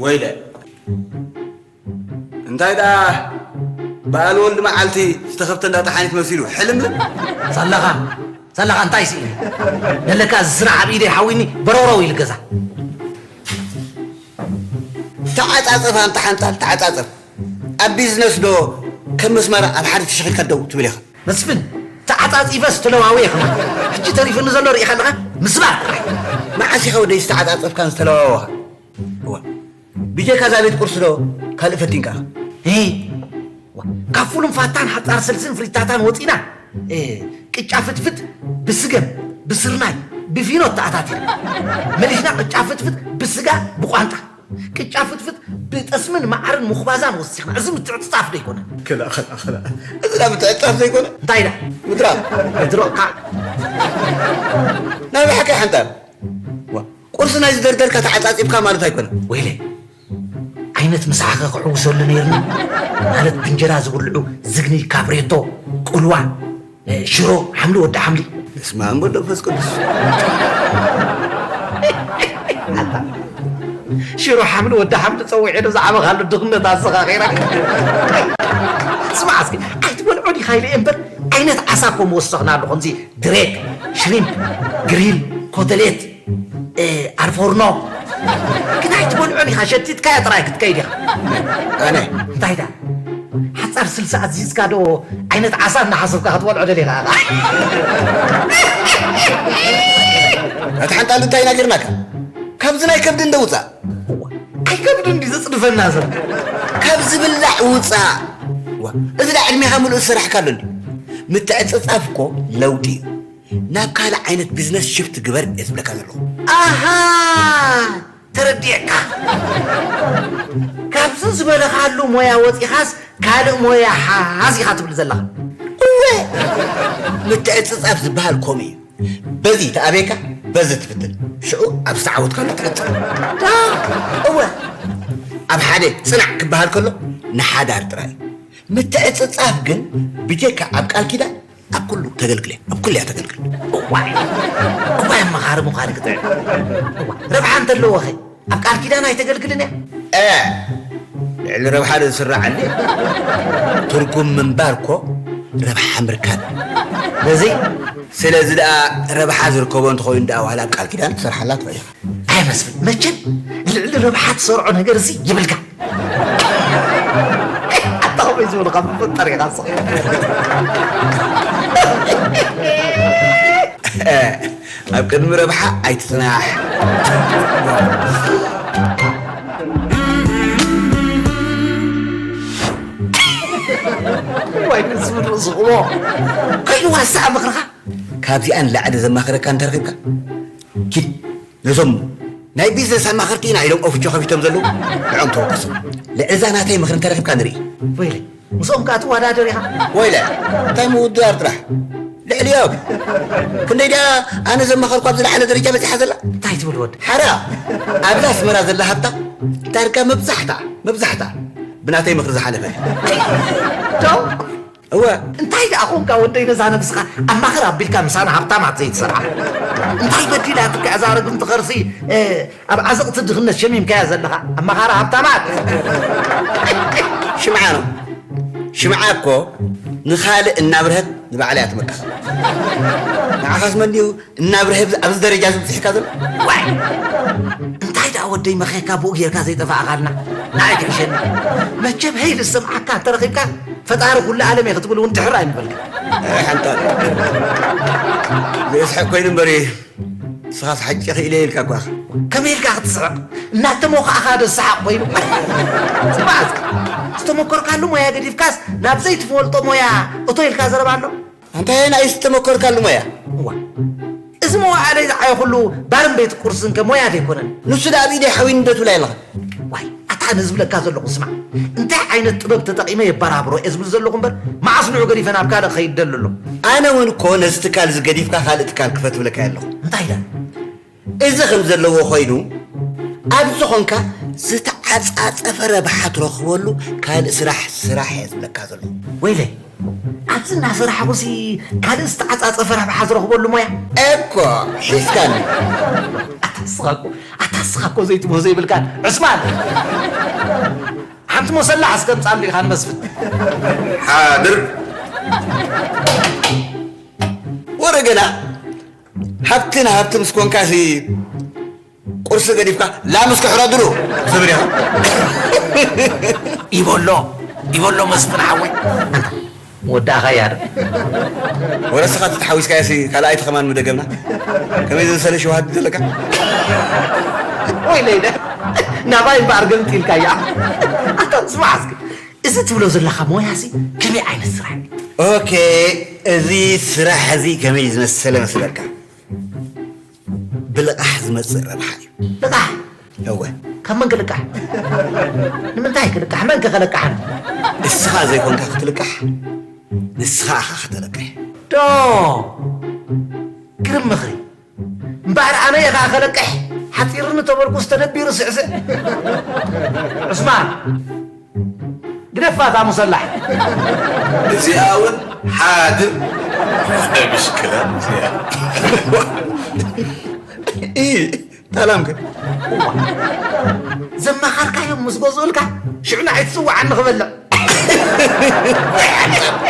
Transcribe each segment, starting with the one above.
ወይለ እንታይ ደኣ በዓል ወልድ መዓልቲ ዝተኸብተ እንዳ ጠሓኒት መሲሉ ሕልምልም። ሳላኻ፣ ሳላኻ እንታይ ስኢኒ? ደለካ እዚ ስራሕ ኣብ ኢደይ ሓዊኒ በረውረው ኢሉ ገዛ። ተዓጻጸፍ ኣንታ ሓንጣል፣ ተዓጻጸፍ። ኣብ ቢዝነስ ዶ ከም መስመር ኣብ ሓደ ተሸኺልካ ደው ትብል ኢኻ? መስፍን፣ ተዓጻጺፈስ ተለዋዊ ኢኻ። ሕጂ ተሪፉኒ ዘሎ ርኢኻ ኣለኻ? ምስባር ጥራይ። መዓስ ኢኻ ወደይ ዝተዓጻጸፍካን ዝተለዋወኻ? እዋ፣ ብጀካ እዛ ቤት ቁርሲ ዶ ካልእ ፈቲንካ ኢኻ? እ፣ ዋ፣ ካብ ፉልን ፋታን ሓጻር ስልስን ፍሪታታን ወጺና፣ እ፣ ቅጫ ፍትፍት ብስገም፣ ብስርናይ፣ ብፊኖ ተኣታቲና። መሊስና ቅጫ ፍትፍት ብስጋ ብቋንጣ። ቅጫ ፍትፍት ብጠስምን መዓርን ምኹባዛን ወሲኽና። እዚ ምትዕጽጻፍ ዶ ኣይኮነን? ክላ፣ ክላ፣ ክላ። እዚ ዳ ምትዕጽጻፍ ዘይኮነ? እንታይ ዳ? ምድራቕ። ምድራቕ ካዕ። ናይ ብሓቂ ሓንጣል። ዋ፣ ቁርሲ ናይ ዝደርደርካ ተዓጻጺፍካ ማለት ኣይኮነን። ወይለ፣ ዓይነት ምሳሕኸ ክሕውሰሉ ነይርኒ። ማለት ብእንጀራ ዝብልዑ ዝግኒ፣ ካብሬቶ፣ ቁልዋ፣ እ፣ ሽሮ፣ ሓምሊ ወዲ ሓምሊ። በስመ ኣብ ወወልድ ወመንፈስ ቅዱስ። ኣታ፣ ሽሮ ሓምሊ ወዲ ሓምሊ ጸዊዐ ዶ ዝዓበኻሉ ድኽነት ኣዘኻኺራ። ስማዕ እስኪ፣ ኣይትበልዖ ዲኻ ኢለ እየ እምበር፣ ዓይነት ዓሳ እኮ ምወሰኽናሉ፣ ከምዚ ድሬክ፣ ሽሪምፕ፣ ግሪል፣ ኮተሌት፣ እ፣ ኣልፎርኖ። ግን ኣይትበልዖን ኢኻ፣ ሸቲትካዮ ጥራይ ክትከይድ ኢኻ። ኣነ? እንታይ ዳ? ሓጻር ስልሳ ኣዚዝካ ዶ ዓይነት ዓሳ እናሓሰብካ ክትበልዖ ደሊኻ ኢኻ? ኣቲ ሓንጣል እንታይ ኢና ጌርናካ? ካብዚ ናይ ከብዲ እንደ ውጻእ። ኣይከብድን ድዩ ዘጽድፈና ዘሎ? ካብ ዝብላዕ ውጻእ። ዋ፣ እዚ ዳ ዕድሜኻ ምሉእ ዝሰራሕካሉ እንድዩ። ምትዕጽጻፍ እኮ ለውጢ እዩ። ናብ ካልእ ዓይነት ቢዝነስ ሽፍት ግበር እየ ዝብለካ ዘለኹ። ኣሃ፣ ተረዲኤካ። ካብዚ ዝበለኻሉ ሞያ ወጺኻስ ካልእ ሞያ ሓዝ ኢኻ ትብል ዘለኻ? እወ፣ ምትዕጽጻፍ ዝበሃል ከምኡ እዩ። በዚ ተኣብየካ፣ በዚ ትፍትን። ሽዑ ኣብ ዝተዓወትካሉ ትቕጽል። ዳ፣ እወ፣ ኣብ ሓደ ጽናዕ ክበሃል ከሎ ንሓዳር ጥራይ እዩ። ምትዕጽጻፍ ግን ብጀካ ኣብ ቃል ኪዳን ኣብ ኩሉ ተገልግል እያ፣ ኣብ ኩሉ እያ ተገልግል። እዋይ፣ እዋይ፣ መኻሪ ምዃን ክትዕብ። እዋ፣ ረብሓ እንተለዎ ኸ ኣብ ቃል ኪዳን ኣይተገልግልን እያ? እ፣ ልዕሊ ረብሓ ዶ ዝስራዕ ኣለ? ትርጉም ምንባር እኮ ረብሓ ምርካብ። ነዚ ስለዚ ደኣ ረብሓ ዝርከቦ እንተኾይኑ ደኣ ዋላ ኣብ ቃል ኪዳን ትሰርሓላ ትኽእል ኢኻ። ኣይ መስፍን፣ መቸም ልዕሊ ረብሓ ትሰርዖ ነገር እዚ ይብልካ። ኣታ ከመይ ዝበሉ ካብ ዝፈጠር ኢኻ ንስኻ። ኣብ ቅድሚ ረብሓ ኣይትጽናሕ። ዋይ፣ ንዝብል ርእሱ ክቦ። ከይዋሳእ ምኽርኻ። ካብዚኣ ንላዕሊ ዘማኽረካ እንተረኺብካ፣ ኪድ ነዞም ናይ ቢዝነስ ኣማኸርቲ ኢና ኢሎም ኦፍጆ ከፊቶም ዘለዉ፣ ንዖም ተወከሶም። ልዕሊ እዛ ናተይ ምኽሪ እንተረኺብካ ንርኢ። ወይለይ፣ ምስኦም ከኣ ትወዳደር ኢኻ። ወይለ፣ እንታይ ምውድዳር ጥራሕ? ልዕሊኦም። ክንደይ ደኣ ኣነ ዘማኸርኩ ኣብ ዝለዓለ ደረጃ በጺሓ ዘላ? እንታይ ትብል ወዲ? ሓራ፣ ኣብዛ ኣስመራ ዘላ ሃብታ ዳርጋ መብዛሕታ፣ መብዛሕታ ብናተይ ምኽሪ ዝሓለፈ። ዶ? እወ። እንታይ ደኣ ኾንካ ወደይ፣ ነዛ ነብስኻ ኣማኽር ኣቢልካ ምሳና ሃብታማት ዘይትሰርዓ? እንታይ በዲላትካ እዛ ርግምቲ ኸርሲ፣ እ፣ ኣብ ዓዘቕቲ ድኽነት ሸሚምካያ ዘለኻ? ኣማኻሪ ሃብታማት። ሽምዓ ነው። ሽምዓ እኮ ንኻልእ እናብርሀት ንባዕላ እያ ትምርቃስ። ንዓኻስ መን ድዩ እናብርሀ ኣብዚ ደረጃ እዚ ብፅሒካ ዘሎ? ዋይ! እንታይ ደኣ ወደይ መኸካ ብኡ ጌርካ ዘይጠፋእኻልና? ንዓይ ትሕሸኒ። መቸም ሀይል ዝሰምዓካ እንተረኺብካ ፈጣሪ ኩሉ ዓለም እየ ክትብል እውን ድሕር ኣይምበልካ። ኣይ፣ ሓንታ። ዘየስሕቅ ኮይኑ እምበር፣ ንስኻስ ሓቂ ክኢለ ኢልካ እኳ ኢኻ። ከመይ ኢልካ ክትስሕቕ? እናተሞኻእኻ ዶ ዝሰሓቕ ኮይኑ? ጽባሕ እስኪ። ዝተመኮርካሉ ሞያ ገዲፍካስ ናብ ዘይትፈልጦ ሞያ እቶ ኢልካ ዘረባ ኣሎ? ኣንታ ናይ ዝተመኮርካሉ ሞያ? እዋ። እዚ መዋእለይ ዝዓየኹሉ ባርን ቤት ቁርስን ከ ሞያ ዶ ኣይኮነን? ንሱ ደኣ ኣብ ኢደይ ሓዊኒ ዶ ትብላ ኣለኻ? ዋይ፣ ኣታ ኣነ ዝብለካ ዘለኹ ስማዕ። እንታይ ዓይነት ጥበብ ተጠቒመ የበራብሮ እየ ዝብል ዘለኹ እምበር፣ መዓስ ንዑ ገዲፈ ናብ ካልእ ክኸይድ ደሊ ኣሎ? ኣነ እውን እኮ ነዚ ትካል እዚ ገዲፍካ ካልእ ትካል ክፈት እብለካ እየ ኣለኹ። እንታይ ኢለ? እዚ ከም ዘለዎ ኮይኑ፣ ኣብዚ ኾንካ ዝተዓጻጸፈ ረብሓ ትረኽበሉ ካልእ ስራሕ ስራሕ እየ ዝብለካ ዘለኹ። ወይለይ፣ ኣብዚ እናሰራሕኹሲ ካልእ ዝተዓጻጸፈ ረብሓ ዝረኽበሉ ሞያ? እኮ ሒዝካኒ። ኣታ እስኻ እኮ፣ ኣታ እስኻ እኮ ዘይትብሆ ዘይብልካን። ዑስማን! ሓንቲ ሞሰላ እስከ ምጻሉ ኢኻ ንመስፍን። ሓድር። ወረ ገና ሃብቲ ንሃብቲ ምስ ኮንካሲ ቁርሲ ገዲፍካ ላም እስኪ ሕረድሉ ትብል ኢኻ። ይበሎ፣ ይበሎ መስፍን ሓወይ። ኣንታ መወዳእኻ እያ ዶ? ወረ እስኻ ተተሓዊስካዮሲ ካልኣይቲ ከማን ምደገምና። ከመይ ዝመሰለ ሸውሃት ዘለካ? ወይለይ ደ፣ ናባይ እምበኣር ገምጢልካያ። ኣታ ስማዕ እስኪ፣ እዚ ትብሎ ዘለኻ ሞያሲ ከመይ ዓይነት ስራሕ እዩ? ኦኬ፣ እዚ ስራሕ እዚ ከመይ ዝመሰለ መስለካ? ብልቓሕ ዝመጽእ ረብሓ እዩ። ልቓሕ? እወ። ካብ መን ክልቃሕ? ንምንታይ ክልቃሕ? መን ከ ከለቃሕን? እስኻ ዘይኮንካ ክትልቃሕ፣ ንስኻ ኢኻ ከተለቅሕ። ዶ! ግርም ምኽሪ። እምበኣር ኣነ እየ ኸኣ ከለቅሕ። ሓጺርኒ ተበልኩስ ተደቢሩ ስዕስዕ። ዑስማን! ግደፋ እታ ሙሰላሕ። እዚኣ እውን ሓድር። ምሽክላ እዚኣ። እይ፣ ታላም ከ? ዘማኻርካዮም ምስ ገዝኡልካ፣ ሽዑ ንዓይ ትጽውዓኒ ክበልዕ።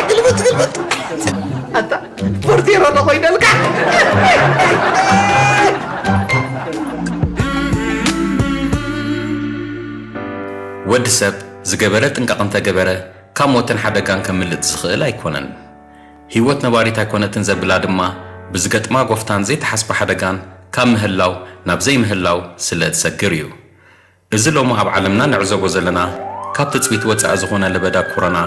ግልብጥ፣ ግልብጥ። ኣታ፣ ፖርቴሮ ዶ ኮይነልካ? ወዲ ሰብ ዝገበረ ጥንቃቕ እንተገበረ፣ ካብ ሞትን ሓደጋን ከምልጥ ዝኽእል ኣይኮነን። ህይወት ነባሪት ኣይኮነትን ዘብላ ድማ፣ ብዝገጥማ ጎፍታን ዘይተሓስበ ሓደጋን ካብ ምህላው ናብ ዘይምህላው ስለ እትሰግር እዩ። እዚ ሎሚ ኣብ ዓለምና ንዕዘቦ ዘለና፣ ካብ ትጽቢት ወጻኢ ዝኾነ ለበዳ ኮሮና፣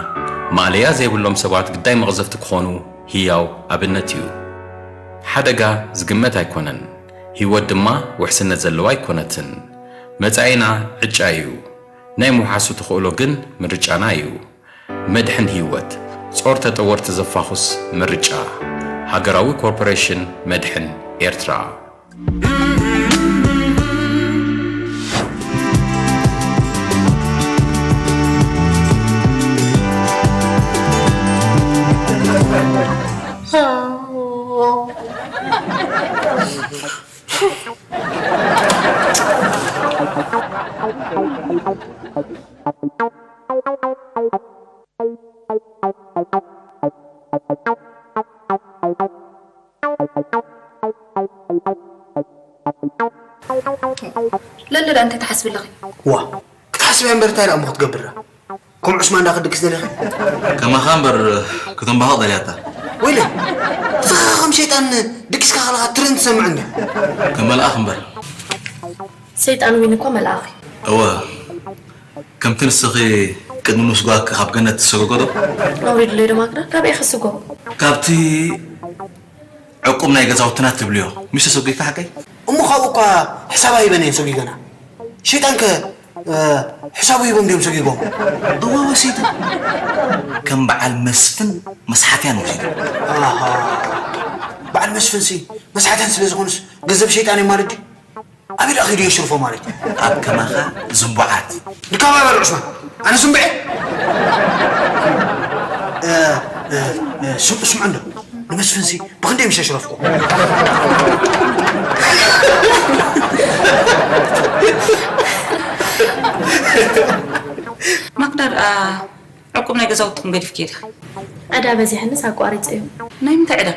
ማእለያ ዘይብሎም ሰባት ግዳይ መቕዘፍቲ ክኾኑ ህያው ኣብነት እዩ። ሓደጋ ዝግመት ኣይኮነን፣ ህይወት ድማ ውሕስነት ዘለዋ ኣይኮነትን። መጻኢና ዕጫ እዩ። ናይ ምውሓሱ ተኽእሎ ግን ምርጫና እዩ። መድሕን ህይወት፣ ጾር ተጠወርቲ ዘፋኹስ ምርጫ። ሃገራዊ ኮርፖሬሽን መድሕን ኤርትራ። ለንደዳ እንታይ ትሓስቢ ኣለኺ? ዋ፣ ክትሓስብያ እምበር እንታይ ደኣ እሞ ክትገብራ? ከም ዑስማን ዳ ክድግስ ደሊኺ? ከማኻ እምበር ክትንባሃቕ ደልያታ። ወይለ፣ ንስኻ ከም ሸይጣን ድቂስካ ከለኻ ትርን ትሰምዕ እንደ። ከም መልኣኽ እምበር። ሰይጣን ዊን እኮ መልኣኽ እዩ። እወ፣ ከምቲ ንስኺ ቅድሚ ምስጓግኪ ካብ ገነት ትሰገጎ ዶ? ኣውሪድለይ ዶ ማክዳ? ካበይ ክስጎ? ካብቲ ዕቁብ ናይ ገዛውትና ትብልዮ፣ ምስ ተሰጒግካ ሓቀይ? እሞ ካብኡ እኳ ሕሳብ ኣይበን እየን ሰጒገና። ሸይጣንከ እ፣ ሕሳቡ ሂቦም ድዮም ሰጊጎም? እወ፣ ወሲዱ። ከም በዓል መስፍን መስሓትያን ወሲዱ። ኣሃ። በዓል መስፍንሲ መስሓትያን ስለ ዝኾኑስ ገንዘብ ሸይጣን እዮም ማለት ድዩ? ኣበይ ደኣ ከይዱ የሽርፎ ማለት እዩ? ኣብ ከማኻ ዝንቡዓት። ንካብ ኣበል ዑስማን፣ ኣነ ዝንቡዕ እየ? እ፣ እ፣ እ፣ ስም-፣ ስምዑ እንዶ፣ ንመስፍንሲ ብኽንደይ ምስ ኣሽረፍኩ? ማክዳ ደኣ ዕቁብ ናይ ገዛውትኹም ገዲፍኪ ኢኺ። ዕዳ በዚሐንስ ኣቋሪጸዮ። ናይ ምንታይ ዕዳ?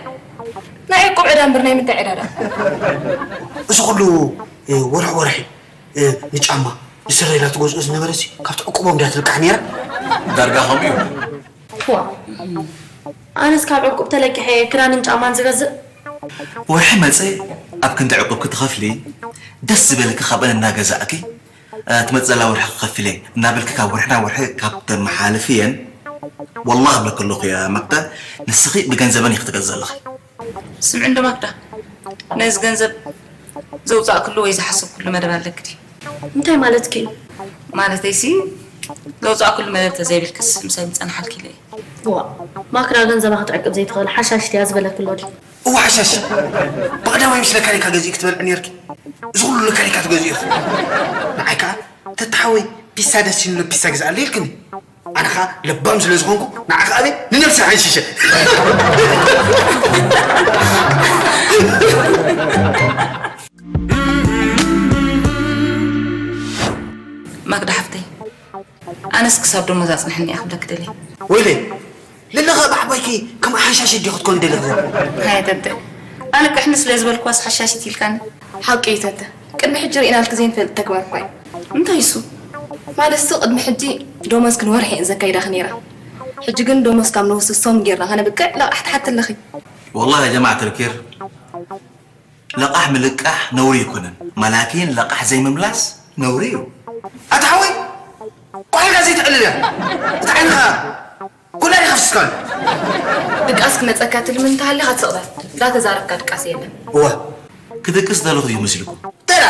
ናይ ዕቁብ ዕዳ እምበር ናይ ምንታይ ዕዳ ደኣ? እዚ ኩሉ፣ እ፣ ወርሒ ወርሒ፣ እ፣ ንጫማ፣ ንስረ ኢላ ትገዝኦ ዝነበረሲ ካብቲ ዕቁቦም ድያ ትልቃሕ ነይራ? ዳርጋ ከምኡ እዩ። ዋ፣ ኣነስ ካብ ዕቁብ ተለቂሐ ክዳንን ጫማን ዝገዝእ። ወርሒ መጸ ኣብ ክንዲ ዕቁብ ክትኸፍሊ፣ ደስ ዝበለኪ ካብአን እናገዛእኪ፣ እ፣ ትመጽእ ዘላ ወርሒ ክኸፍል እየ እናበልኪ ካብ ወርሒ ናብ ወርሒ ካብ ተመሓላልፍየን፣ ወላሂ እብለኪ ኣለኹ ያ ማክዳ፣ ንስኺ ብገንዘበን ኢኺ ትገዝእ ዘለኺ። ስምዒ እንዶ ማክዳ፣ ነዚ ገንዘብ ዘውጻእክሉ ወይ ዝሓሰብክሉ መደብ ኣለኪ ድዩ? እንታይ ማለትኪ እዩ? ማለተይሲ፣ ዘውጻእክሉ መደብ ተዘይብልክስ ምሳይ ምጸናሓልኪ ኢለ እየ። ዋ፣ ማክዳ ገንዘባ ክትዕቅብ ዘይትኽእል ሓሻሽ ድያ ዝበለኪ ኣሎ ድዩ? እወ ሓሻሽ። ብቐዳማይ ምስ ለካሊካ ገዚእኪ ትበልዒ ነይርኪ። እዚ ኩሉ ለካሊካ ትገዝኡ ኢኹም። ንዓይ ከኣ ተተሓወይ ፒሳ ደስ ኢሉኒ ፒሳ ግዝኣለይ ኢልክኒ። ኣነ ኸኣ ለባም ስለ ዝኾንኩ ንዓኻ ኣበይ ንነብሲ ሓንሺሸ። ማክዳ ሓፍተይ፣ ኣነስ ክሳብ ደሞዝ ኣጽንሕኒ እያ ክብለኪ ደልየ። ወይለይ፣ ለለኸ ብዓባይኪ ከም ሓሻሽት ዲኺ ክትኮኒ ደሊኺ ዘለኺ? ሃየ ተተ፣ ኣነ ቅሕኒ ስለ ዝበልክዋስ ሓሻሽት ኢልካኒ? ሓቂ እዩ ተተ፣ ቅድሚ ሕጂ ርኢናልኪ ዘይንፈልጥ ተግባር እኳ እዩ። እንታይ እሱ? ማለትሲ ቅድሚ ሕጂ ደሞዝኪ ንወርሒ እየን ዘካይዳኺ ነይራ። ሕጂ ግን ደሞዝ ካብ ንወስድ ሶም ጌርና ከነብቅዕ ለቓሕ ትሓቲ ኣለኺ። ወላሂ ያ ጀማዓት ኣልኬር፣ ለቓሕ ምልቃሕ ነውሪ ኣይኮነን፣ መላኪን ለቓሕ ዘይምምላስ ነውሪ እዩ። ኣታ ሓወይ፣ ቋሕልካ ዘይትዕልል እያ። እቲ ዓይንኻ ኩላ ዲኻ ፍስካሉ። ድቃስ ክመጸካ ትልሚ እንተሃሊኻ ትስቕጠት። ዳተዛረብካ ድቃስ የለን። እወ። ክድቅስ ዘለኹ እዩ መሲልኩም። ተራ።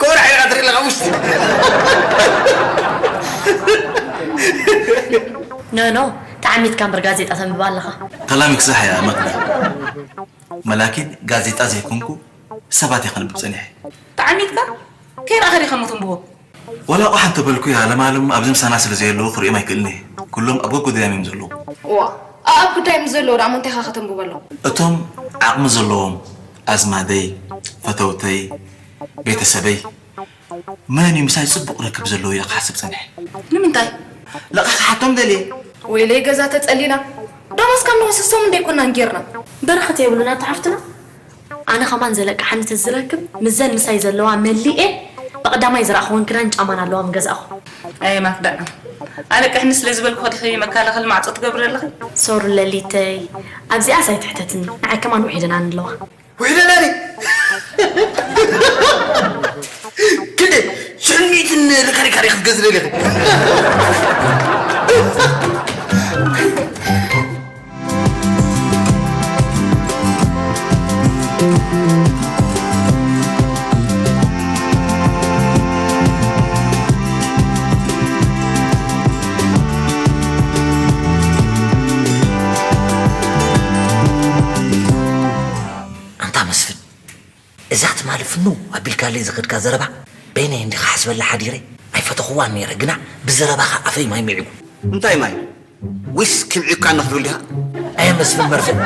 ኮራ ኢልካ ትርኢ ኣለኻ ውሽጢ። ኖ፣ ኖ፣ ተዓሚትካ እምበር ጋዜጣ ተንብብ ኣለኻ። ከላሚክ ሳሕ እያ መክዳ። መላኪን ጋዜጣ ዘይኮንኩ ሰባት እየ ከንብብ ጸኒሐ። ተዓሚትካ? ከይረኣኻ ዲኻ እሞ ተንብቦ? ወላ ቋሕ እንተበልኩ እያ፣ ለማለም ኣብዚ ምሳና ስለ ዘየለዉ ክርእዮም ኣይክእልን እየ። ኩሎም ኣብ ገጉዳዮም እዮም ዘለዉ። እዋ፣ ኣኣብ ጉዳዮም ዘለዉ ደኣ እሞ እንታይ ኢኻ ከተንብበሎም? እቶም ዓቕሚ ዘለዎም ኣዝማደይ፣ ፈተውተይ፣ ቤተሰበይ፣ መን እዩ ምሳይ ጽቡቕ ርክብ ዘለዎ ኢለ ክሓስብ ጸኒሐ። ንምንታይ? ለቓሕ ክሓቶም ደልየ። ወይለይ ገዛ ተጸሊና። ደሞዝ ካብ ንወስድ ሰሙን ደይኮናን ጌርና። በረኸት የብሉን ኣታ ሓፍትና። ኣነ ከማን ዘለቅሓኒ ተዝረክብ፣ ምዘን ምሳይ ዘለዋ መሊኤ፣ ብቐዳማይ ዝረኣኽወን ክዳን ጫማን ኣለዋ ምገዛእኹ። ኣየ ማክዳ፣ ኣለቅሕኒ ስለ ዝበልኩ ዲኺ መከላኸሊ ማዕጾ ትገብሪ ኣለኺ? ሶሪ ለሊተይ፣ ኣብዚኣስ ኣይትሕተትኒ፣ ንዓይ ከማን ውሒደናኒ ኣለዋ። ውሒደናኒ? ክንደይ? ሽሕን ሚእትን ለካሊካ ዲኺ ክትገዝእ ደሊኺ? ኣንታ መስፍን፣ እዛ ትማሊ ፍንው ኣቢልካለይ ዝኸድካ ዘረባ በይነይ እንዲኻ ሓስበላ ሓዲረ ኣይፈተኽዋን ነይረ፣ ግና ብዘረባኻ ኣፈይ ማይ ሚዒጉ። እንታይ ማይ? ዊስኪ ምዒኳ ንኽብል ዲኻ? ኣየ መስፍን መርፍእ፣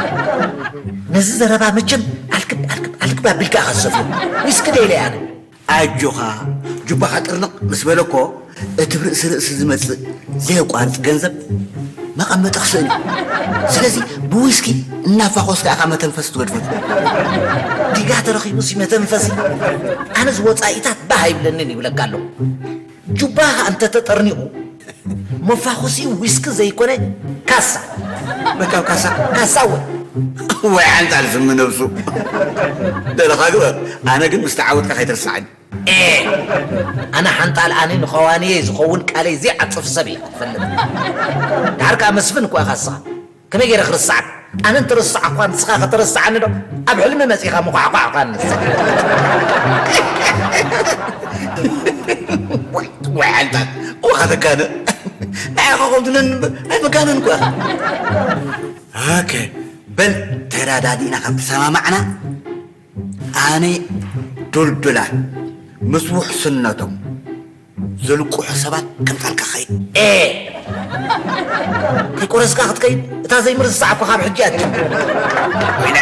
ነዚ ዘረባ መቸም ኣልክብ ኣልክብ ኣልክብ ኣቢልካ ኢኻ ዝሰፍዮ። ዊስኪ ደይለ ኣነ። ኣጆኻ፣ ጁባኻ ጥርንቕ ምስ በለ እኮ እቲ ብርእሲ ርእሲ ዝመጽእ ዘየቋርጽ ገንዘብ መቐመጢ ክስእን እዩ። ስለዚ ብዊስኪ እናፋኾስካ ኢኻ መተንፈሲ ትገድፈሉ። ዲጋ ተረኺቡሲ መተንፈሲ? ኣነስ ወጻኢታት ባህ ኣይብለንን ይብለካ ኣለኹ። ጁባኻ እንተተጠርኒቑ መፋኾሲኡ ዊስኪ ዘይኮነ ካሳ። መካብ ካሳ? ካሳ እወ። ወይ ሓንጣል ስሚ ነብሱ። ደለኻ ግበር፣ ኣነ ግን ምስ ተዓወትካ ከይትርስዓኒ። ኤ! ኣነ ሓንጣል ኣነ ንኸዋንየይ ዝኸውን ቃለይ ዘይዓጽፍ ሰብ እየ ክትፈልጥ። ደሓር ከኣ መስፍን እኮ ኢኻ ንስኻ። ከመይ ገይረ ክርስዓካ? ኣነ እንትርስዓኳ ንስኻ ከተረስዓኒ ዶ? ኣብ ሕልሚ መጺኻ ምዃዕኳዕኳኒ። ኣንታት እዋ ከተጋነ ንዓኻ ከምትነን እምበር ኣይመጋነን እኮ። ኦኬ፣ በል ተረዳዲእና ካብ ተሰማማዕና፣ ኣነ ዱልዱላት ምስ ውሕስነቶም ዝልቅሑ ሰባት ከምጻልካ ኸይድ። ኤ! ከይቆረስካ ክትከይድ፣ እታ ዘይምርስ ሰዓብካ ካብ ሕጂ ኣትጅምር። ወይነ፣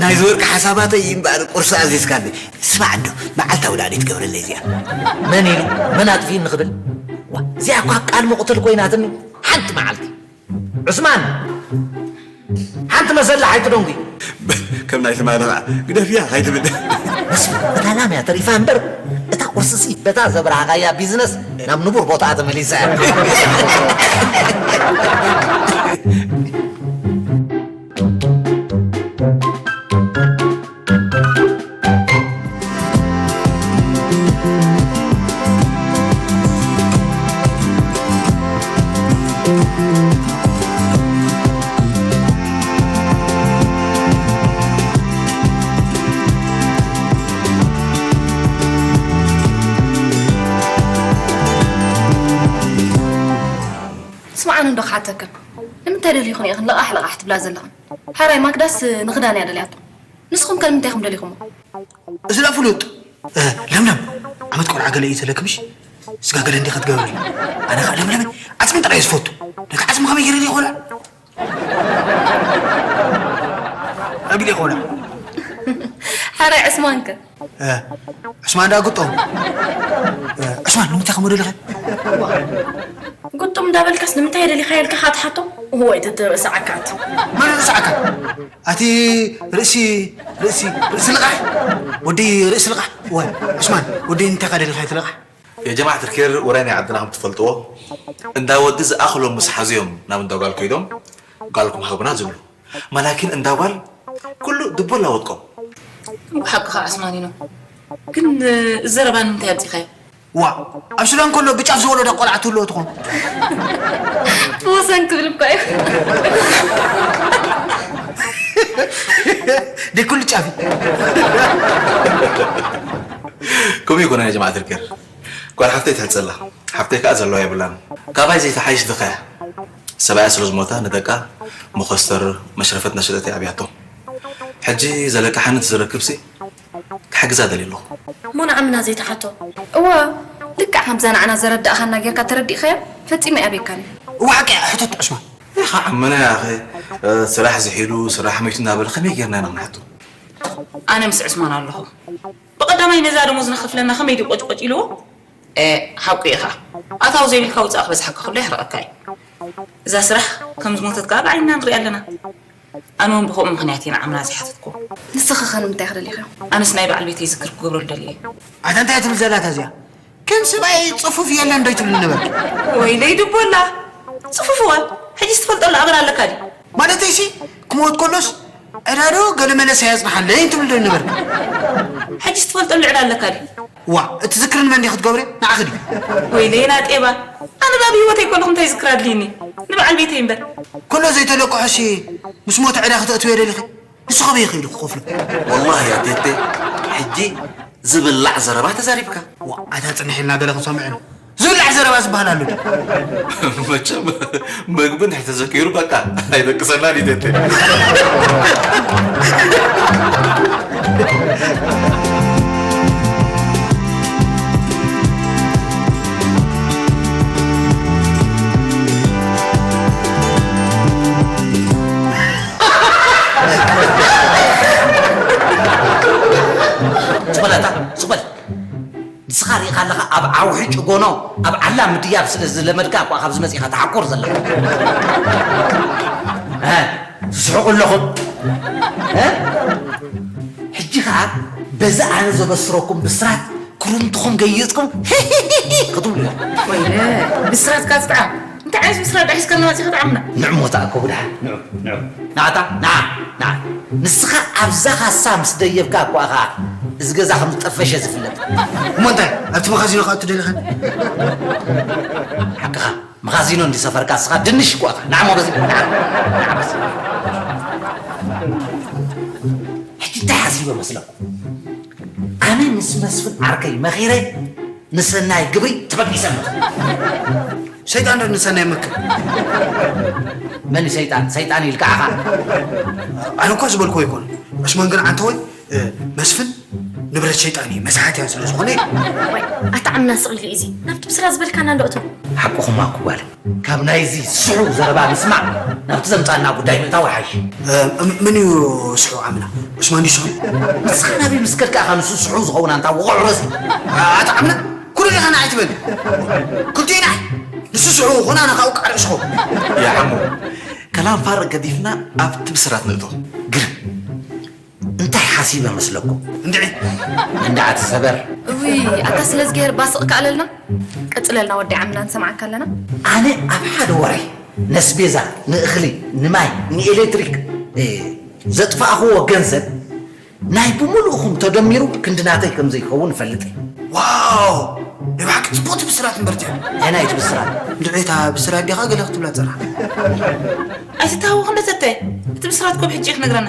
ናይዚ ወርቂ ሓሳባተይ እዩ እምበኣር ቁርሲ ኣዚዝካኒ። ስማዕ እንዶ፣ መዓልታዊ ላዕሊ ትገብረለይ እዚኣ። መን ኢሉ? መን ኣጥፊእኒ ክብል? ዋ፣ እዚኣ እኳ ቃል መቑተል ኮይናትኒ። ሓንቲ መዓልቲ። ዑስማን! ሓንቲ መሰላ ሓይትደንጉ። ከም ናይ ትማሊ ኸዓ ግደፍያ ኸይትብል። መስፍን፣ እታ ላም እያ ተሪፋ እምበር፣ እታ ቁርስሲ በታ ዘብራሃኻያ ቢዝነስ ናብ ንቡር ቦታኣ ተመሊሳ እያ። ስምዓኒ እንዶ ክሓተክን፣ ንምንታይ ደሊኹን ኢኽን ልቓሕ ልቓሕ ትብላ ዘለኽን? ሕራይ ማክዳስ ንኽዳን እያ ደልያቶ። ንስኹም ከ ንምንታይ ኢኹም ደሊኹሞ? እዚ ደኣ ፍሉጥ። እ፣ ለምለም፣ ዓመት ቆልዓ ገለ እዩ ዘለኪ ምሽ? ስጋ ገለ እንዲኻ ትገብሪ? ኣነ ኸኣ ለምለም፣ ዓጽሚ ጥራይ እየ ዝፈቱ። ደቂ ዓጽሚ ከመይ ገይረ ድየ ክበልዖ? ኣቢለ ይኾና። ሕራይ ዕስማን ከ? እ፣ ዕስማን ደኣ ግጦም። እ፣ ዕስማን ንምንታይ ከም ወደለኸ? ግጡም እንዳበልካስ ንምንታይ ደሊኻዮ ኢልካ ኢኻ ትሓቶ? ወይ ተተርእሰ ዓካት። መን ርእሲ ዓካት? ኣቲ ርእሲ፣ ርእሲ፣ ርእሲ ልቓሕ? ወዲ ርእሲ ልቓሕ? ወይ፣ ዕስማን፣ ወዲ እንታይ ኢኻ ደሊኻዮ ትልቓሕ? የጀማዓት ልኬር ወረ ናይ ዓድና ከም ትፈልጥዎ፣ እንዳ ወዲ ዝኣኽሎም ምስ ሓዝዮም ናብ እንዳ ጓል ከይዶም፣ ጓልኩም ሃቡና ዝብሉ። ማላኪን እንዳ ጓል ኩሉ ድቦ ኣላወጥቆም። ብሓቅኻ ዕስማኒኖ። ግን፣ እዚ ዘረባ ንምንታይ ኣምጺኻዮ? ዋ፣ ኣብ ሱዳን ከሎ ብጫፍ ዝወለደ ቆልዓ ትህልዎ ትኾን። ወሰን ክብል እኳ እዩ። ደይ ኩሉ ጫፍ እዩ። ከምኡ ይኮነ ያ ጀማዓት ልኬር። ጓል ሓፍተይ ትሕጸላ። ሓፍተይ ከኣ ዘለዋ የብላን። ካባይ ዘይትሓይሽ ድኻ እያ። ሰብኣያ ስለ ዝሞታ ንደቃ መኾስተር መሽረፈት እናሸጠት እያ ኣብያቶ። ሕጂ ዘለቅሓኒ እንተዝረክብሲ ክሕግዛ ደልየ ኣለኹ። እሞ ንዓምና ዘይትሓቶ? እወ፣ ልክዕ ከምዛ ንዓና ዘረዳእኻና ጌርካ ተረዲእኻያ ፈጺመ ኣይኣብየካን እየ። እወ ሓቂ እያ፣ ሕተት ዕስማን። ኢኻ ዓምና ያኸ፣ ስራሕ ዝሒሉ፣ ስራሕ መይቱ እናበለ ከመይ ጌርና ኢና ክንሓቶ? ኣነ ምስ ዕስማን ኣለኹ። ብቐዳማይ ነዛ ደሞዝና ክፍለና ከመይ ድዩ ቆጭቆጭ ኢልዎ? ኤ፣ ሓቁ ኢኻ። ኣታዊ ዘይብልካ ውጻእ ክበዝሓካ ከሎ የሕርቐካ እዩ። እዛ ስራሕ ከም ዝሞተት ከኣ ብዓይንና ንሪኣ ኣለና። ኣነ እውን ብኸምኡ ምኽንያት እየ ንዓምና ዘይሓተትኩዎ። ንስኺ ኸ ንምንታይ ኢኺ ደሊኽዮ? ኣነስ ናይ በዓል ቤተይ ዝክር ክገብረሉ ደልየ እየ። ኣታ እንታይ እያ ትብል ዘላ እታ እዚኣ? ከም ሰብኣይ ጽፉፍ የለን ዶ ይትብልኒ ነበርኪ? ወይለይ ድቦላ። ጽፉፍ እዋ፣ ሕጂስ ትፈልጠሉ ኣመል ኣለካ ድዩ? ማለተይሲ፣ ክመውት ከሎስ ዕዳ ዶ ገለ መለሰ የጽንሓለይ ትብል ዶ ነበርኪ? ሕጂስ ትፈልጠሉ ዕዳ ኣለካ ድዩ? ዋ፣ እቲ ዝክሪ ንመን ዲኺ ክትገብሪ? ንዓኺ ድዩ? ወይለይ ናጤባ፣ ኣነ ደኣ ብህይወተይ ከለኹ እንታይ ዝክሪ ኣድልዩኒ? ንበዓል ቤተይ እምበር። ከሎ ዘይተለቅሖሲ ምስ ሞተ ዕዳ ክተእትውዮ ደሊኺ? ንሱ ከመይ ይኽእል ክኸፍሎ? ወላሂ ያ ቴቴ፣ ሕጂ ዝብላዕ ዘረባ ተዛሪብካ። ዋ፣ ኣታ ጽንሕ ኢልና ገለ ክንሰምዕ ኢና። ዝብላዕ ዘረባ ዝበሃል ኣሎ ድዩ? መቸም መግቢ እንድሕር ተዘኪሩ በቃ ኣይደቅሰናን እዩ ቴቴ። ስቕ በል ኣታ፣ ስቕ በል። ንስኻ ርኢኻ ኣለኻ፣ ኣብ ዓውሒ ጭጎኖ፣ ኣብ ዓላ ምድያብ ስለ ዝለመድካ እኳ ካብዚ መጺኻ ትሓቁር ዘለኻ። እ፣ ትስሕቁ ኣለኹም። እ? ሕጂ ኸኣ በዚ ኣነ ዘበስረኩም ብስራት ክሩምትኹም ገይጽኩም ክትብሉ ኢኹም። ወይለ፣ ብስራትካ ዝጥዓም። እንታይ ዓይነት ብስራት ዳሒስካልና መጺኻ ትዓምና? ንዑ ሞታ እኮ ብድሓን፣ ንዑ፣ ንዑ። ናታ፣ ና፣ ና። ንስኻ ኣብዛ ካሳ ምስ ደየብካ እኳ ኢኻ እዚ ገዛ ከም ዝጠፈሸ ዝፍለጥ። እሞ እንታይ? ኣብቲ መኻዚኖ ከኣ ትደልኻ? ሓቅኻ። መኻዚኖ እንዲ ሰፈርካ ንስኻ ድንሽ እኮ ኢኻ። ንዓ ሞገስ፣ ንዓ፣ ንዓ በስ። ሕጂ እንታይ ሓሲበ መስለኩም? ኣነ ምስ መስፍን ዓርከይ መኺረ ንሰናይ ግብሪ ተበጊሰ። ሰይጣን ዶ ንሰናይ መክር? መን እዩ ሰይጣን? ሰይጣን ኢልካ ኣኻ። ኣነ እኳ ዝበልኩ ኣይኮን። ዕስማን ግን ዓንተወይ፣ እ፣ መስፍን ንብረት ሸይጣን እዩ፣ መስሓትያን ስለ ዝኾነ። ወይ፣ ኣታ ዓምና ስቕ ኢሉ እዩ እዚ። ናብቲ ብስራ ዝበልካና እንዶ እቶ። ሓቅኹም ኣኩ ጓል። ካብ ናይዚ ስሑ ዘረባ ምስማዕ ናብቲ ዘምጻና ጉዳይ ምእታው ይሓይሽ። እ፣ ም-፣ ምን እዩ ስሑ ዓምና? ዑስማን ድዩ ስሑ? ንስኻ ናበይ ምስ ከድካ ኢኻ ንሱ ስሑ ዝኸውን ኣንታ ወቕዑ ረዚ? ኣታ ዓምና ኩሉ ኢኻ ንዓይ ትበል። ክልቲኡ ንዓይ። ንሱ ስሑ ኾነ ኣነ ካብኡ ቃዕ ርእስኹ። ያ ዓሙ፣ ከላም ፋርቕ ገዲፍና ኣብቲ ብስራት ንእቶ። ግርም። እንታይ ሓሲበ መስለኩም? እንድዒ። እንድዓ ትሰበር። እውይ፣ ኣታ ስለዝገሄር ባስቕ ከኣለልና። ቀጽለልና ወዲ ዓምና፣ ንሰምዓካ ኣለና። ኣነ ኣብ ሓደ ወርሒ ነስቤዛ፣ ንእኽሊ፣ ንማይ፣ ንኤሌክትሪክ፣ እ፣ ዘጥፋእኽዎ ገንዘብ ናይ ብምሉእኹም ተደሚሩ ክንዲ ናተይ ከም ዘይከውን እፈልጥ እየ። ዋው! ናይ ብሓቂ ጽቡቕቲ ብስራት እምበር እቲኣ። ኣየናይቲ ብስራት? እንድዒ እታ ብስራት ዲኻ ገለ ክትብላ ጸናሕካ? ኣይትተሃወኽ እንዶ ተተ። እቲ ብስራት ኮም ሕጂ ክትነግረና።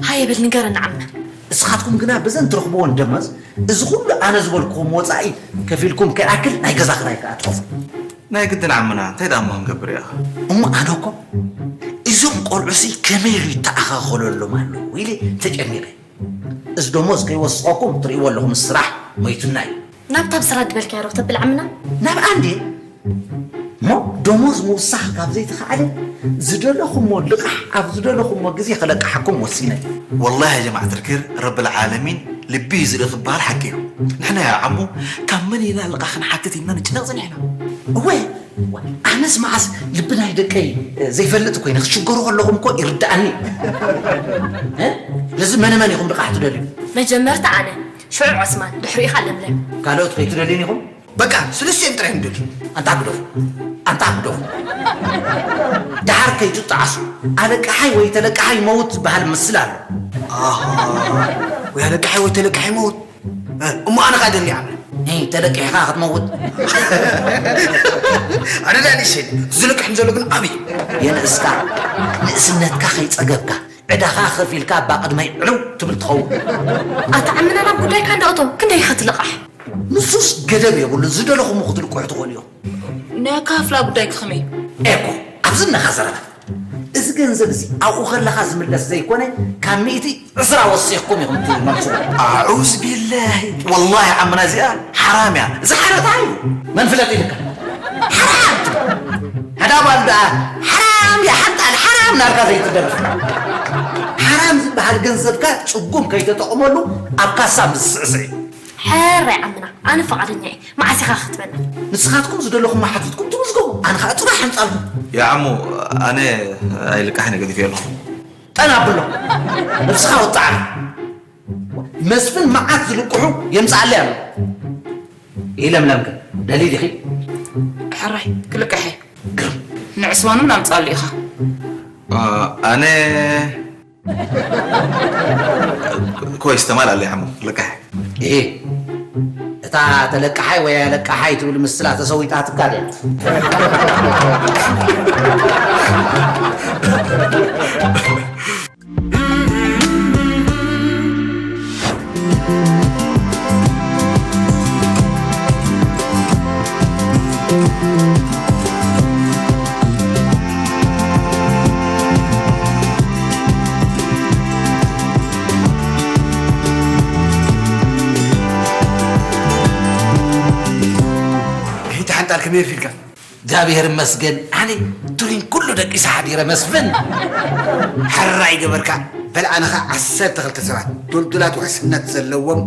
ሃየ በል ንገረና ዓምና። ንስኻትኩም ግና በዘን ትረኽብወን ደመዝ እዚ ኩሉ ኣነ ዝበልኩኹም ወጻኢ ከፊልኩም ከይኣክል ናይ ገዛ ክራይ ከኣ ትኸፍሉ። ናይ ግድን ዓምና፣ እንታይ ደኣ እሞ ክንገብር ኢኻ? እሞ ኣነ እኮ እዞም ቆልዑሲ ከመይ ኢሉ ይተኣኻኸለሎም ኣለዉ ኢለ ተጨኒቐ። እዚ ደሞዝ ከይወስኸኩም ትርእይዎ ኣለኹም፣ ስራሕ ሞይቱና እዩ። ናብታ ብስራ ዝበልካዮ ዶ ክተብል ዓምና? ናብኣ እንድየ። እሞ ደሞዝ ምውሳኽ ካብ ዘይተኻእለ፣ ዝደለኹሞ ልቓሕ ኣብ ዝደለኹሞ ግዜ ከለቅሓኩም ወሲነ። ወላሂ ያ ጀማዓት ልኪር፣ ረብል ዓለሚን ልቢ እዩ ዝርኢ ክበሃል ሓቂ እዩ። ንሕና ያ ዓሙ፣ ካብ መን ኢና ልቓሕ ክንሓትት ኢልና ንጭነቕ ጸኒሕና። እወ፣ ኣነስ መዓስ ልቢ ናይ ደቀይ ዘይፈልጥ ኮይነ ክሽገሩ ከለኹም እኮ ይርድኣኒ። እ? ስለዚ መነ መን ኢኹም ልቓሕ ትደልዩ? መጀመርታ ኣነ፣ ሽዑ ዑስማን፣ ድሕሪኡ ኸኣ ለምለም። ካልኦት ከይትደልዩን ኢኹም? በቃ፣ ስልስቲኦም ጥራይ እዮም ዝደልዩ። ኣንታ ግደፉ፣ ኣንታ ግደፉ። ደሓር ከይትጠዓሱ፣ ኣለቃሓይ ወይ ተለቃሓይ ይመውት ዝበሃል ምስላ ኣሎ። ኣሃ፣ ወይ ኣለቃሓይ ወይ ተለቃሓይ ይመውት። እ፣ እሞ ኣነ ኸኣ ደሊ ዓምና። እ፣ ተለቂሕኻ ክትመውት። ኣነ ደኣ ንእሽተይ፣ ዝልቅሕን ዘሎ ግን ዓብዪ። የንእስካ፣ ንእስነትካ ከይጸገብካ፣ ዕዳኻ ከፊልካ እባ ቅድመይ ዕልው ትብል ትኸውን። ኣታ ዓምና ናብ ጉዳይካ እንዳ እቶ፣ ክንደይ ኢኻ ትልቃሕ? ንሱስ ገደብ የብሉን፣ ዝደለኹም ክትልቅሑ ትኽእሉ ኢኹም። ናይ ኣካፍላ ጉዳይ ከ ከመይ? ኤኮ፣ ኣብዚ እነኻ ዘረባ። እዚ ገንዘብ እዚ ኣብኡ ከለኻ ዝምለስ ዘይኮነ፣ ካብ ሚእቲ ዕስራ ወሲኽኩም ኢኹም ትመልስዎ። ኣዑዝ ቢላሂ፣ ወላሂ ዓምና እዚኣ ሓራም እያ። እዚ ሓረታ እዩ። መን ፍለጥ ኢልካ? ሓራም ትብል። ሕዳ ጓል ደኣ ሓራም እያ፣ ሓንጣል ሓራም ናልካ ዘይትደርፍ። ሓራም ዝበሃል ገንዘብካ ጽጉም ከይተጠቕመሉ ኣብ ካሳ ምስ ስዕስዕ እዩ። ሕራይ ዓምና፣ ኣነ ፈቓደኛ እየ። መዓስ ኢኻ ክትበና? ንስኻትኩም ዝደለኹም ሓቲትኩም ትምዝገቡ፣ ኣነ ኸኣ ጽባሕ ኣምጻልኩም። ያ ዓሙ፣ ኣነ ኣይልቃሕን እየ፣ ገዲፈዮ ኣለኹ። ጠን ኣብሎ፣ ነብስኻ ወጽዓኒ። መስፍን መዓት ዝልቅሑ የምጽኣለይ ኣሎ። ይለምለም ግን ደልዪ ዲኺ? ሕራይ፣ ክልቅሐ። ግርም። ንዕስማን እውን ኣምጽኣሉ ኢኻ። ኣ-፣ ኣነ ኮይስ ተማል ኣለይ ዓሞ፣ ለቃሕ። ይሄ እታ ተለቃሓይ ወይ ኣለቃሓይ ትብል ምስላ ተሰዊጣትካ ድያ? ሕጂ ሓንጣል ከመይ ኣልፊልካ? እግዚኣብሔር ይመስገን፣ ኣነ ቱሪን ኩሉ ደቂሰ ሓዲረ መስፍን። ሕራይ ገበርካ። በል ኣነ ኸኣ ዓሰርተ ክልተ ሰባት ዱልዱላት ውሕስነት ዘለዎም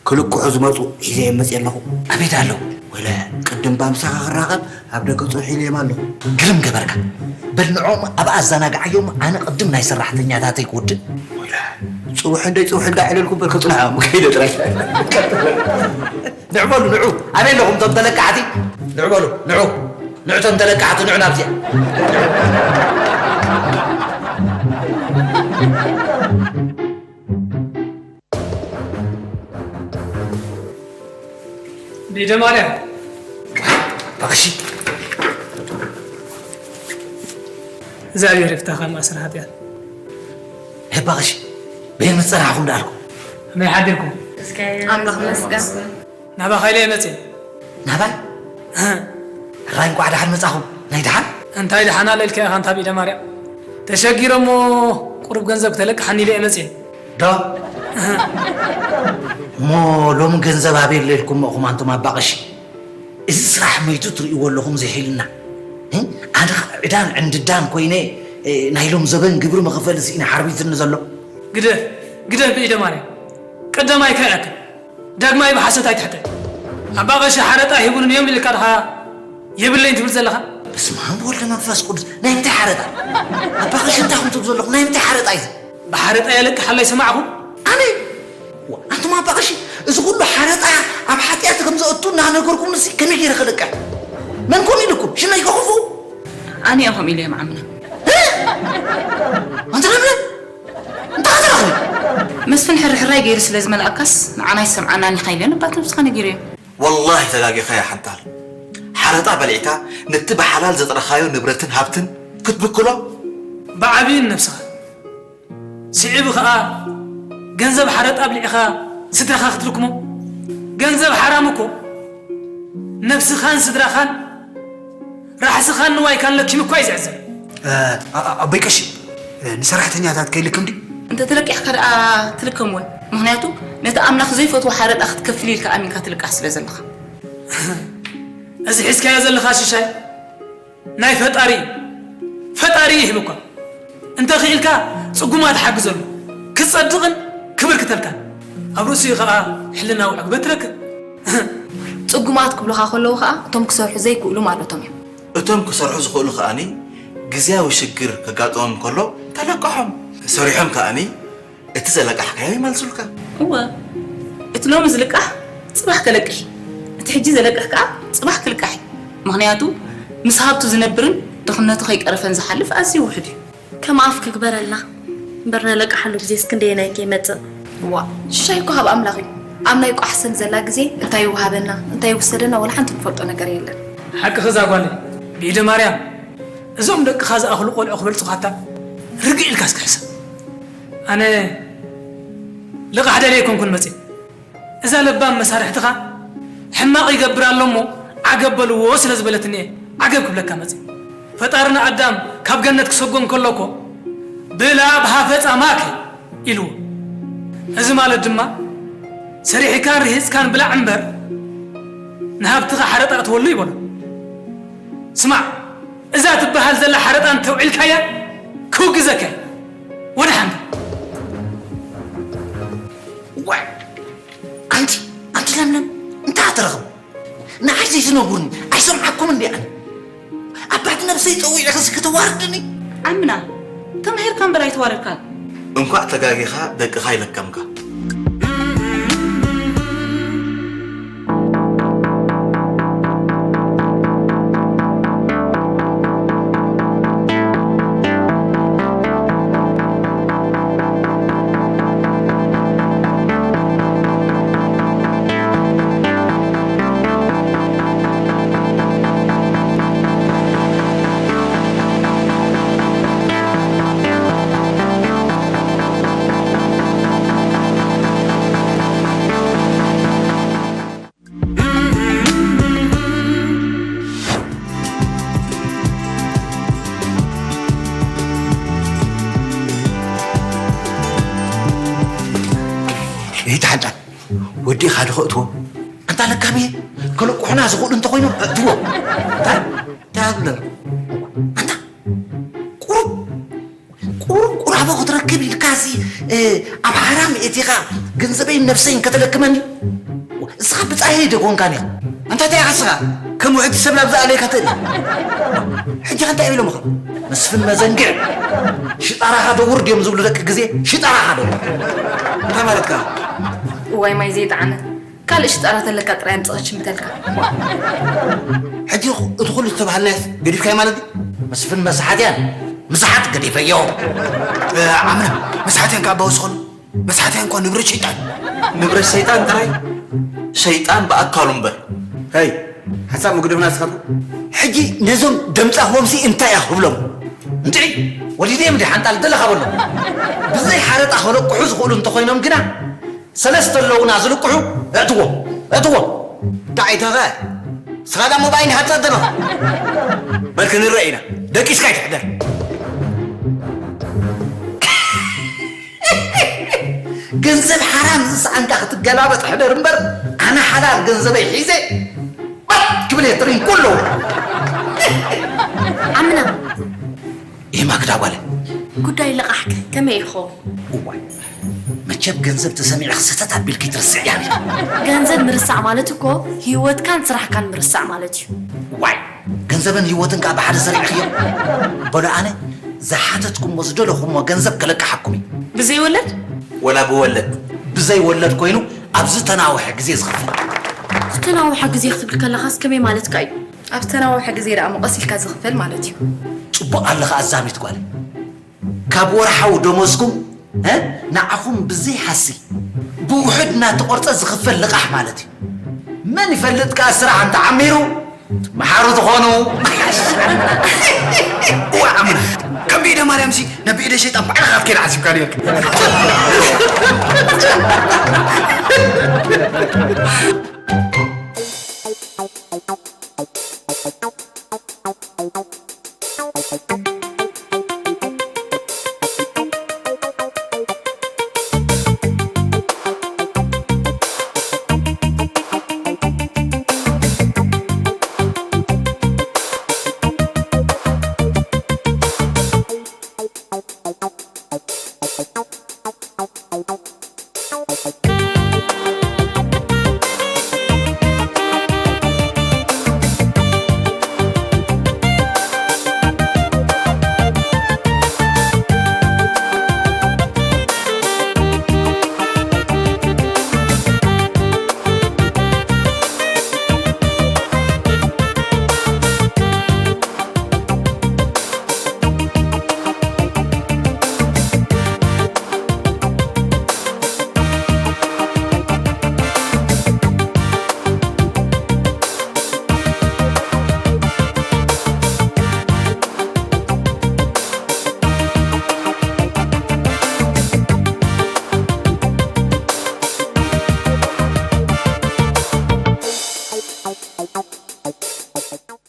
ክልቅሑ ዝመጹ ሒዘ እየ መጽየ ኣለኹ። ኣበይ ኣለዉ? ወለ ቅድም ባምሳኻ ክራኸብ ኣብ ደገ ጽሑፍ ኢለዮም ኣለኹ። ግርም ገበርካ። በል ንዕኦም ኣብ ኣዘናግዓዮም፣ ኣነ ቅድም ናይ ሰራሕተኛታተይ ክውድእ። ወለ ጽውሕ እንደይ ጽውሕ እንዳዕለልኩ በል ከጽንሖም ከይደ ጥራይ። ንዑ በሉ፣ ንዑ። ኣበይ ኣለኹም እቶም ተለቃሕቲ? ንዑ በሉ፣ ንዑ። ንዑ እቶም ተለቃሕቲ፣ ንዑ ናብዚኣ። ሊደ ማርያም። ባቕሺ። እግዚኣብሔር ይፍታኻ ማእሰር ሓጢኣት። ባቕሺ። በየን ምጸናሕኩም ደኣልኩም? ከመይ ሓዲርኩም? ኣምላኽ ይመስገን። ናባኻ ኢለ እየ መፅእ። ናባይ? ሕራይ እንኳዕ ደሓን መፃኹም። ናይ ደሓን? እንታይ ደሓን ኣለ ኢልካ ኢኻ እንታ ብኢደ ማርያም? ተሸጊረ እሞ ቁሩብ ገንዘብ ክተለቅሓኒ ኢለ እየ መፅእ። ዶ? እሞ ሎሚ ገንዘብ ኣበይ ኣሎ ኢልኩም እኹም ኣንቱም ኣባ ቀሺ? እዚ ስራሕ መይቱ ትርእይዎ ኣለኹም ዘይሒልና። እ? ኣነ ኸዓ ዕዳን ዕንድዳን ኮይነ፣ እ፣ ናይ ሎም ዘበን ግብሪ መኸፈሊ ስኢነ ሓርቢትኒ ዘሎ። ግደፍ፣ ግደፍ ብኢደ ማርያም። ቀዳማይ ከይኣክል፣ ዳግማይ ብሓሶት ኣይትሕተ። ኣባ ቀሺ ሓረጣ ሂቡኒ እዮም ኢልካ ድኻ የብለይን ትብል ዘለኻ? በስመ ኣብ ወወልድ ወመንፈስ ቅዱስ። ናይ ምንታይ ሓረጣ? ኣባ ቀሺ እንታይ ኢኹም ትብሉ ዘለኹም? ናይ ምንታይ ሓረጣ እዩ? ብሓረጣ የለቅሕ ኣሎ ኣይሰማዕኹም? ኣነ? ዋ፣ ኣንቱም ኣባ ቀሺ፣ እዚ ኩሉ ሓረጣ ኣብ ሓጢኣት ከም ዘእቱ እናነገርኩም ንሲ ከመይ ገይረ ክልቅሕ? መን ኮን ኢልኩም? ሽመይ ከኹፉ? ኣነ እየ ከምኡ ኢለ እየ መዓምና። እ? ኣንተ ለምለም? እንታይ ትረኽቢ? መስፍን ሕርሕራይ ገይሩ ስለ ዝመልኣካስ ንዓና ይሰምዓናን ኢኻ ኢለ ነባት ነብስኻ ነጊረዮ። ወላሂ ተጋጊኻ እያ ሓንታል። ሓረጣ በሊዕካ ነቲ ብሓላል ዘጥረኻዮ ንብረትን ሃብትን ክትብክሎ? ብዓብይን ነብስኻ። ስዒቡ ኸኣ ገንዘብ ሓረጣ ኣብሊዕኻ ስድራኻ ክትልክሞ? ገንዘብ ሓራም እኮ ነብስኻን ስድራኻን ራሕስኻን ንዋይካን ለኪሙ እኳ እዩ ዝዕዘብ። እ፣ ኣ-፣ ኣ-፣ ኣቦይ ቀሺ፣ እ፣ ንሰራሕተኛታት ከይልክም ድዩ? እንተ ተለቂሕካ ደኣ ትልከም እውን። ምኽንያቱ ነቲ ኣምላኽ ዘይፈትዎ ሓረጣ ክትከፍል ኢልካ ኣሚንካ ትልቃሕ ስለ ዘለኻ። እዚ ሒዝካዮ ዘለኻ ሽሻይ ናይ ፈጣሪ እዩ። ፈጣሪ ይህብኳ። እንተ ኽኢልካ ጽጉማት ሓግዘሉ። ክጸድቕን ክብርክተልካን። ኣብ ርእሲኡ ኸኣ ሕልናዊ ዕግበት ትረክብ። ጽጉማት ክብሉኻ ከለዉ ኸኣ እቶም ክሰርሑ ዘይክእሉ ማለቶም እዮም። እቶም ክሰርሑ ዝኽእሉ ከኣኒ ግዝያዊ ሽግር ከጋጥሞም እንከሎ ተለቅሖም። ሰሪሖም ከኣኒ እቲ ዘለቃሕካዮ ይመልሱልካ። እወ፣ እቲ ሎሚ ዝልቃሕ ጽባሕ ከለቅሕ እዩ። እቲ ሕጂ ዘለቅሕ ከኣ ጽባሕ ክልቃሕ እዩ። ምኽንያቱ ምስ ሃብቱ ዝነብርን ድኽነቱ ከይቀረፈን ዝሓልፍ ኣዝዩ ውሑድ እዩ። ከም ኣፍ ክግበረልና እምበር ነለቅሓሉ ግዜስ ክንደየናይ ከይመጽእ። እዋ፣ ሽሻይ እኮ ሃብ ኣምላኽ እዩ። ኣብ ናይ ቋሕ ስም ዘላ ግዜ እንታይ ይወሃበና እንታይ ይውሰደና ወላ ሓንቲ ንፈልጦ ነገር የለን። ሓቅኺ እዛ ጓለይ፣ ብኢደ ማርያም እዞም ደቅኻ ዝኣኽሉ ቆልዑ ክበልጹኻታ ርግእ ኢልካ እስኪ ሕሰብ። ኣነ ልቓሕ ደልየ ኣይኮንኩን መጽእ። እዛ ለባም መሳርሕትኻ ሕማቕ ይገብር ኣሎ እሞ ዓገብ በልዎ ስለ ዝበለትኒ እየ ዓገብ ክብለካ መጽእ። ፈጣሪ ንኣዳም ካብ ገነት ክሰጎ እንከሎ እኮ ብላ ብሃፈጻ ማከ ኢልዎ። እዚ ማለት ድማ ሰሪሕካን ርሂጽካን ብላዕ እምበር ንሃብትኻ ሓረጣ እትወሉ ይበሎ። ስማዕ፣ እዛ ትበሃል ዘላ ሓረጣ እንተውዒልካያ ክውግዘካ እየ። ወደ ሓንዳ። ዋይ! ኣንቲ፣ ኣንቲ ለምለም፣ እንታይ ትረኽቡ? ንዓይ ዘይትነግሩኒ፣ ኣይሰምዓኩምን ድየ ኣነ? ኣባት ነብሰይ ጸዊዐ ኸዚ ከተዋርድኒ? ኣምና፣ ተማሂርካ እምበር ኣይተዋረድካን። እንኳዕ ተጋጊኻ ደቅኻ ይለከምካ። ይትሓንጣ ወዲኻ ዶ ከእትዎ? ኣንታ ለካሚ ከለቁሑና ዝኽእሉ እንተኾይኖም እትዎ። እንታይ? እንታይ ኣለና? ኣንታ ቁሩብ ቁሩብ ቁራቦ ክትረክብ ኢልካ ሲ፣ እ፣ ኣብ ሓራም እቲኻ ገንዘበይን ነብሰይን ከተለክመኒ? እስኻ ብጻየይ ደጎንካን ኢኻ። ኣንታ እንታይ ኢኻ እስኻ? ከም ውሕጅ ሰብ ናብ ዝኣለየካ ትእል። ሕጂ እንታይ ኢሎምኻ? መስፍን መዘንግዕ። ሽጣራኻ ደውር ድዮም ዝብሉ ደቂ ግዜ? ሽጣራኻ ደውር። እንታይ ማለትካ? እዋይ ማይ ዘይጠዓመ። ካልእ ሽጣራ ተለካ ጥራይ ኣምጽእ ክሽምተልካ። ሕጂ ኹ-፣ እቲ ኩሉ ዝተባህልናዮስ ገዲፍካዮ ማለት ድዩ? መስፍን መስሓትያን ምስሓት ገዲፈዮ። እ፣ ኣምና፣ መስሓትያን ከኣ ኣባ ወስኸሉ። መስሓትያን እኳ ንብረት ሸይጣን። ንብረት ሸይጣን ጥራይ? ሸይጣን ብኣካሉ እምበር። ሄይ፣ ሓሳብ ምግደፍና ስኻትኩም? ሕጂ ነዞም ደምጻኹምሲ እንታይ ኢኻ ክብሎም? እንድዒ፣ ወሊደ እዮም ድሓንጣል ደለኻ በሎ። ብዘይ ሓረጣ ከለቅሑ ዝኽእሉ እንተኾይኖም ግና፣ ሰለስተ ኣለዉና ዝልቅሑ፣ እእትዎም፣ እእትዎም። እንታይ ኢተኸ? ስኻ ዳ ሞባይል ሃተት ዶ? በል ክንረእ ኢና። ደቂስካ ኣይትሕደር። ገንዘብ ሓራም ዝሰኣንካ ክትገላበጥ ሕደር እምበር፣ ኣነ ሓላል ገንዘበይ ሒዘ ባጥ ክብል እየ ትሪን ኩሉ። ዓምና፣ ይህ ማክዳ ጓለ። ጉዳይ ልቓሕክ ከመይ ይኸውን? እዋይ፣ መቸም ገንዘብ ተሰሚዕኽ ሰተት ኣቢልኪ ትርስዕያ ነይሩ። ገንዘብ ምርሳዕ ማለት እኮ ህይወትካን ስራሕካን ምርሳዕ ማለት እዩ። ዋይ፣ ገንዘብን ህይወትን ከኣ ብሓደ ሰሪዕኽዮ። በሉ ኣነ ዝሓተትኩሞ ዝደለኹሞ ገንዘብ ከለቅሓኩም እዩ። ብዘይ ወለድ? ወላ ብወለድ። ብዘይ ወለድ ኮይኑ ኣብ ዝተናውሐ ግዜ ዝኽፈል። ዝተናውሐ ግዜ ክትብል ከለኻስ ከመይ ማለትካ እዩ? ኣብ ዝተናውሐ ግዜ ደኣ እሞ ቀስ ኢልካ ዝኽፈል ማለት እዩ። ጽቡቕ ኣለኻ ኣዛሚት ጓለይ። ካብ ወርሓዊ ደሞዝኩም፣ እ፣ ንዓኹም ብዘይ ሃሲ ብውሑድ እናተቖርጸ ዝኽፈል ልቓሕ ማለት እዩ። መን ይፈልጥ ከኣ ስራሕ እንተዓሚሩ መሓሩ ዝኾኑ። እዋ ኣምና፣ ከም ብኢደ ማርያምሲ ናብ ብኢደ ሸይጣን ባዕልኻ ክትከይድ ዓዚብካ ነይርካ።